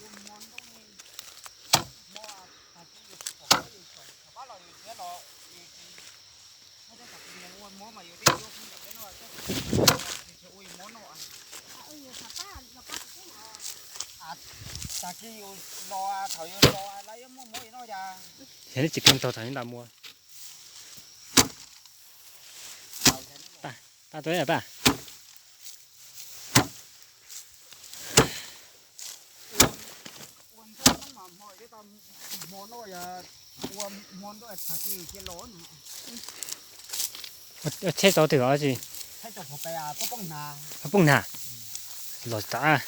Yog nej tsis kheev tog thaum nej nta muag. Tag, tag, tag. Ua tsheb tau twg os tsis? Phooj nag. Los tas.